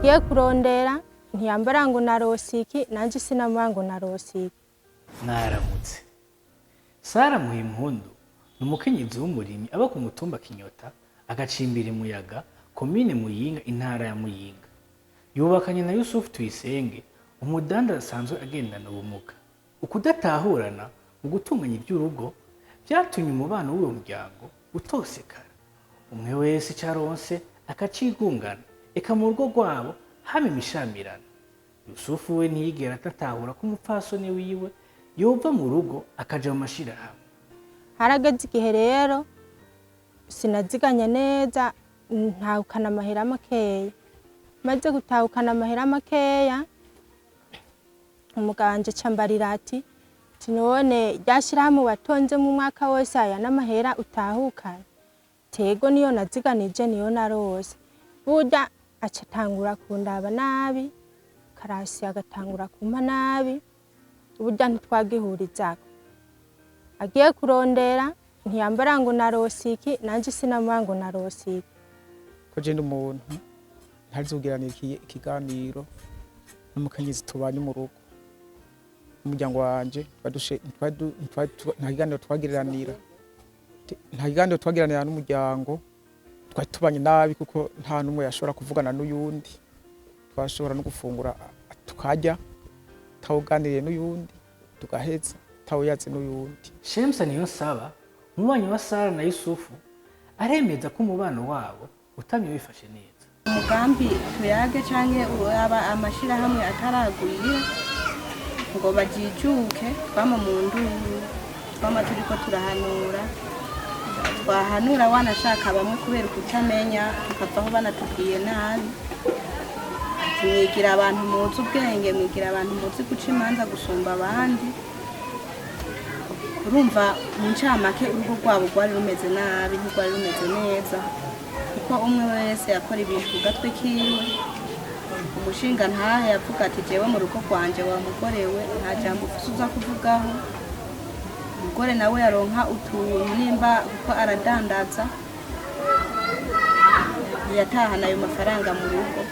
Agiye kurondera, ntiyambara ngo narose iki, nanje sinamuha ngo narose iki. Mwaramutse. Sara Muhimpundu ni umukenyezi w'umurimyi aba ku mutumba Kinyota, agacimbira Imuyaga, komine Muyinga, intara ya Muyinga. Yubakanye na Yusufu Tuyisenge, umudandaza asanzwe agendana ubumuga. Ukudatahurana mu gutunganya iby'urugo byatumye umubano w'uwo muryango utosekara, umwe wese ico aronse akacigungana, eka mu rugo rwabo haba imishamirano. Yusufu we ntiyigera adatahura ko umupfasoni wiwe yova mu rugo akaja mu mashirahamwe. Harageze igihe rero sinaziganya neza, ntahukana amahera makeya. Maze gutahukana amahera makeya, umugabo wanje aca ambarira ati: "None rya shirahamwe watonze mu mwaka wose, aya n'amahera utahukana?" Tego, niyo naziganije, niyo narose. Burya aca atangura kundaba nabi, karasi agatangura kumpa nabi. Burya ntitwagihurizako. Agiye kurondera, ntiyambara ngo narose iki, nanje sinamuha ngo narose iki. Ko je ndi umuntu ntarizogiranira ikiganiro n'umukenyezi tubanye mu rugo, n'umuryango wanje nta kiganiro twagiriranira. Nta kiganiro twagiranira n'umuryango. Twari tubanye nabi kuko nta n'umwe yashobora kuvugana n'uyundi. Twashobora no gufungura tukarya tawuganiriye n'uyundi, tugaheza tawuyaze n'uyundi. Shemsa Niyonsaba, umubanyi wa Sara na Yusufu, aremeza ko umubano wabo utamye wifashe neza. Umugambi Tuyage canke aba amashirahamwe ataragwira ngo bajijuke, twama mu nduru, twama turiko turahanura. Twahanura, wanashaka bamwe kubera ukutamenya tukavaho banatubwiye nabi, ati: "Mwigira abantu muzi ubwenge, mwigira abantu muzi guca imanza gusumba abandi." Urumva, mu ncamake, urugo rwabo rwari rumeze nabi, ntirwari rumeze neza, kuko umwe wese yakora ibintu ku gatwe kiwe. Umushinga ntahe yavuga ati: "Jewe mu rugo rwanje, wa mugore we, nta jambo ufise uza kuvugaho." Umugore nawe yaronka utuntu, nimba kuko aradandaza, ntiyatahana ayo mafaranga mu rugo.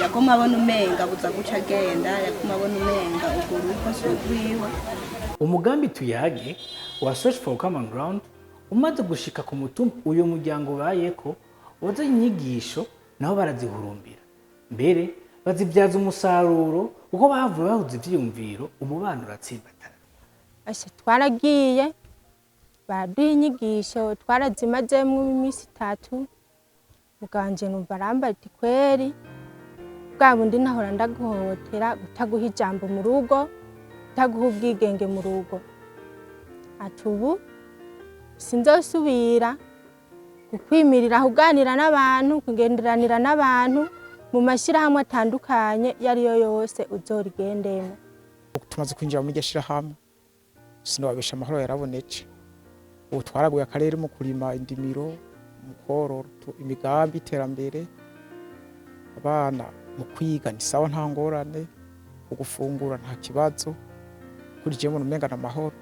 Yaguma abona umenga buza guca agenda, yaguma abona umenga urwo rugo si urwiwe. Umugambi Tuyage wa Search for Common Ground umaze gushika ku mutumba uyu muryango ubayeko, wazanye inyigisho, nabo barazihurumbira, mbere bazibyaza umusaruro, kuko bahavuye bahuza ivyiyumviro, umubano uratsimbatara. Asha, twaragiye baraduha inyigisho, twarazimazemwo iminsi 3. Muganje numva arambaye ati: "Kweri bwa bundi nahora ndaguhohotera, kutaguha ijambo mu rugo, kutaguha ubwigenge mu rugo." Ati: "Ubu sinzosubira kukwimirira kuganira n'abantu, kugenderanira n'abantu mu mashyirahamwe atandukanye, iyo ariyo yose uzorigendemo." Tumaze kwinjira muri iryo shirahamwe, sinobabesha, amahoro yarabonetse. Ubu twaraguye akarere mu kurima indimiro, mu korora, imigambi iterambere. Abana mu kwiga ni sawa, nta ngorane. Mu gufungura nta kibazo. Kuri jewe mbona umenga n'amahoro.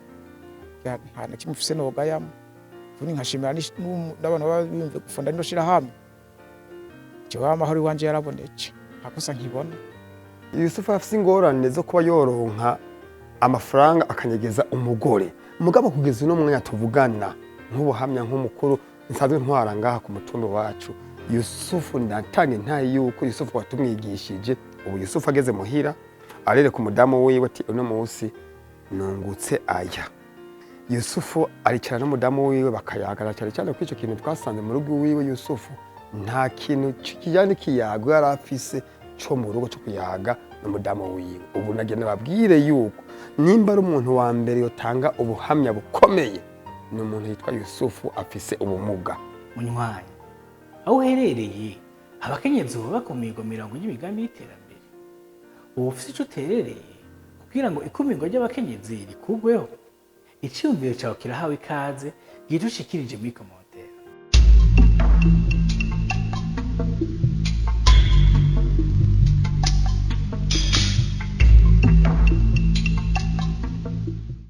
Nta na kimwe mfise nogayamo. Ubundi nkashimira n'abantu baba biyumviye gufunda rino shirahamwe. Jewe amahoro iwanje yarabonetse, nta kosa nkibona. Yusufu afise ingorane zo kuba yoronka amafaranga akanyegeza umugore. Mugabo kugeza uno mwanya tuvugana, nk'ubuhamya, nk'umukuru nsanzwe ntwara ngaha ku mutumba wacu, Yusufu ndatanga intahe yuko Yusufu watumwigishije. Ubu Yusufu ageze muhira arereka umudamu wiwe ati: "Uno munsi nungutse aya." Yusufu aricara n'umudamu wiwe bakayagana, cyane cyane ko icyo kintu twasanze mu rugo iwiwe, Yusufu nta kintu kijyanye n'ikiyago yari afise co mu rugo co kuyaga n'umudamu wiwe. Ubu nagenda babwire yuko nimba ari umuntu wa mbere yotanga ubuhamya bukomeye, ni umuntu yitwa Yusufu afise ubumuga. Munywanyi, aho uherereye, abakenyezi baba bakumirwa mirongo y'imigambi y'iterambere? Uba ufise ico uterereye kugira ngo ikumirwa ry'abakenyezi rikugweho? Iciyumviro cawe kirahawe ikaze, gihita ushikirije muri commentaire.